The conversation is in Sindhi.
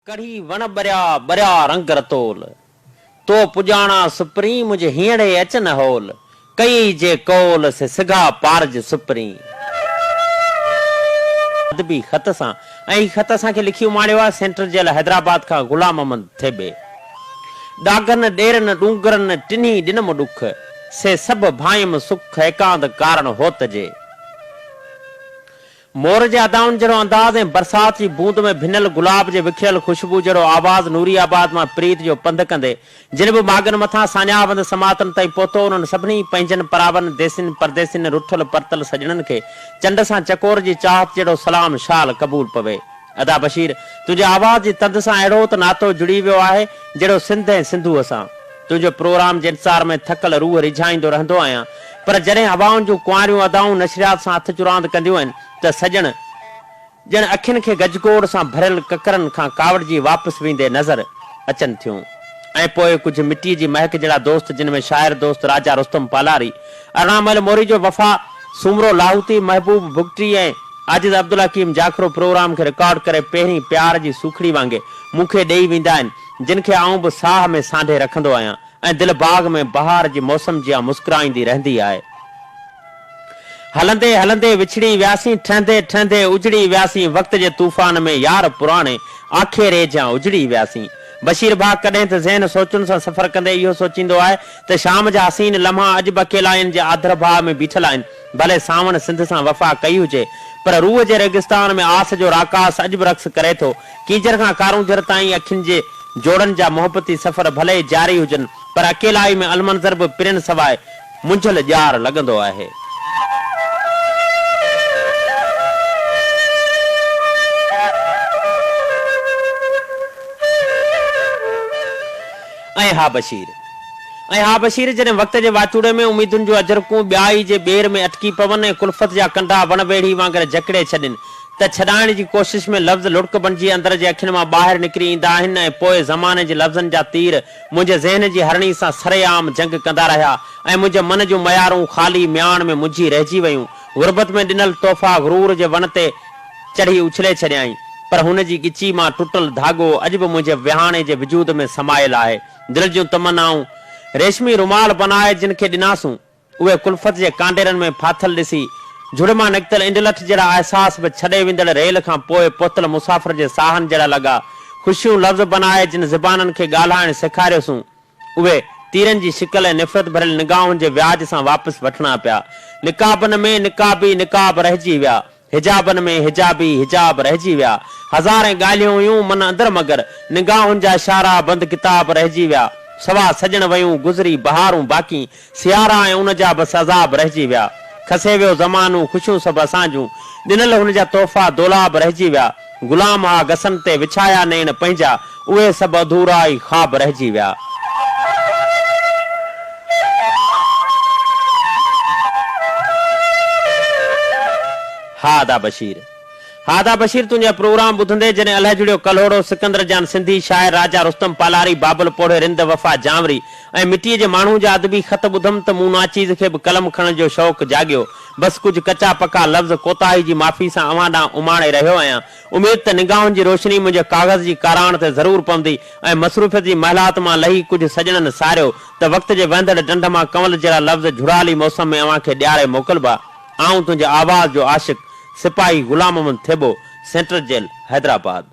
ڪڙهي وڻ ٻريا، ٻريا رنگ رتول. تو پڄاڻا سپرين، منهنجي هينئڙي اچ نه هول. ڪيئي جي قول، سي سگها پارج سپرين. ادبي خط سان ۽ هي خط اسان کي لکي اماڻيو آهي سينٽرل جيل حيدرآباد کان غلام محمد ٿيٻي. ڏاگهن ڏيرن ڏونگرن ٽنهي ڏنم ڏک، سي سڀ ڀانئيم سک ايڪانت ڪارڻ هوت جي. مور جي ادائن جهڙو انداز ۽ برسات جي بوند ۾ ڀنل گلاب جي وکريل خوشبو جهڙو آواز نوري آباد مان پريت جو پنڌ ڪندي جن به ماڳن مٿان ساڃاهه وند سماعتن تائين پهتو انهن سڀني پنهنجن پراون ديسين پرديسين رٺل پرتل سڄڻن کي چنڊ سان چڪور جي چاهت جهڙو سلام شال قبول پوي. ادا بشير تنهنجي آواز جي تند سان اهڙو ته ناتو جڙي ويو آهي جهڙو سنڌ ۽ سنڌوء سان. تنهنجي پروگرام جي انتظار ۾ ٿڪل روح ريجهائيندو رهندو آهيان، پر جڏهن هوائن جون ڪنواريون ادائون نشريات سان هٿ چراند ڪنديون آهن ته سڄڻ ڄڻ اکين کي گجگوڙ سان ڀريل ڪڪرن کان ڪاوڙجي واپس ويندي نظر اچن ٿيون ۽ پوء ڪجهه مٽيء جي مهڪ جهڙا دوست جن ۾ شاعر دوست راجا رستم پالاري، ارڙهن مئل موريجو وفا، سومرو لاهوتي، محبوب بگٽي ۽ عاجز عبدالحڪيم جاکرو پروگرام کي رڪارڊ ڪري پهرين پيار جي سوکڙي وانگي مون کي ڏيئي ويندا آهن. جن کي آئون به ساهه ۾ سانڍي رکندو آهيان ۽ دل باغ ۾ بهار جي موسم جيان مسڪرائيندي رهندي آهي. هلندي هلندي وڇڙي وياسين، ٺهندي ٺهندي اجڙي وياسين، وقت جي طوفان ۾ يار پراڻي آکيري جيان اجڙي وياسين. بشير ڀاء ڪڏهن ته ذهن سوچن سان سفر ڪندي اهو سوچيندو آهي ته شام جا حسين لمحا اڄ به اڪيلائين جي آڌرڀاء ۾ بيٺل آهن، ڀلي سانوڻ سنڌ سان وفا ڪئي هجي پر روح جي ريگستان ۾ آس جو راڪاس اڄ به رقص ڪري ٿو. ڪينجهر کان ڪارونجهر تائين اکين جي جوڙن جا محبتي سفر ڀلي جاري هجن پر اڪيلائي ۾ المنظر به پرين سواء منجهيل ڄار لڳندو آهي. ۽ ها بشير! ۽ ها بشير! جڏهن وقت جي واچوڙي ۾ اميدن جون اجرڪون ٻيائي جي ٻير ۾ اٽڪي پون ۽ ڪلفت جا ڪنڊا وڻ ويڙهي وانگر جڪڙي ڇڏين ته ڇڏائڻ جي ڪوشش ۾ لفظ لڙڪ بڻجي اندر جي اکين مان ٻاهر نڪري ايندا آهن ۽ پوء زماني جي لفظن جا تير منهنجي ذهن جي هرڻي سان سرعام جنگ ڪندا رهيا ۽ منهنجي من جون ميارون خالي مياڻ ۾ منجهي رهجي ويون. غربت ۾ ڏنل تحفا غرور جي وڻ تي چڙهي اڇلي ڇڏيائين، پر هن جي ڳچي مان ٽٽل ڌاڳو اڄ به منهنجي وهاڻي جي وجود ۾ سمايل آهي. دل جون تمنائون ريشمي رومال بنائي جن کي ڏناسون، اهي ڪلفت جي ڪانڊيرن ۾ ڦاٿل ڏسي، جھڙ مان نڪتل انڊلٺ جهڙا احساس به ڇڏي ويندڙ ريل کان پوء پهتل مسافر جي ساهن جهڙا لڳا. خوشيون لفظ بنائي جن زبانن کي ڳالهائڻ سيکاريوسون، اهي تيرن جي شڪل ۽ نفرت ڀريل نگاهن جي وياج سان واپس وٺڻا پيا. نقابن ۾ نقابي نقاب رهجي ويا. حجابن ۾ حجابي حجاب رهجي ويا. هزارين ڳالهيون هيون من اندر مگر نگاهن جا اشارا بند ڪتاب رهجي ويا. سوا سڄڻ ويون گذري بهارون باقي سيارا ۽ ان جا بس عذاب رهجي ويا. کسي ويو زمانو خوشيون سڀ اسان جون ڏنل هن جا تحفا دولاب رهجي ويا. غلام ها گسن تي وڇايا نيڻ پنهنجا اهي سڀ اڌورا ئي خواب رهجي ويا. ها ادا بشير. ها ادا بشير تنهنجا پروگرام ٻڌندي جڏهن الهه جڙيو ڪلهوڙو، سڪندر جان سنڌي، شاعر راجا رستم پالاري، بابل پوڙهي رند وفا جانوري ۽ مٽيء جي ماڻهو جا ادبي خط ٻڌم ته مون ناچيز کي به قلم کڻڻ جو شوق جاڳيو. بس ڪجهه ڪچا پڪا لفظ ڪوتاهي جي معافي سان اوهان ڏانهن اماڻي رهيو آهيان. اميد ته نگاهن جي روشني منهنجي ڪاغذ جي ڪاراڻ تي ضرور پوندي ۽ مصروفيت جي محلات مان لهي ڪجهه سڄڻن ساريو ته وقت جي وهندڙ ڍنڍ مان ڪنول جهڙا لفظ جھڙالي موسم ۾ اوهان کي ڏياري موڪلبا. آئون تنهنجي آواز جو عاشق سپاهي غلام محمد ٿيٻو، سينٽرل جيل، حيدرآباد.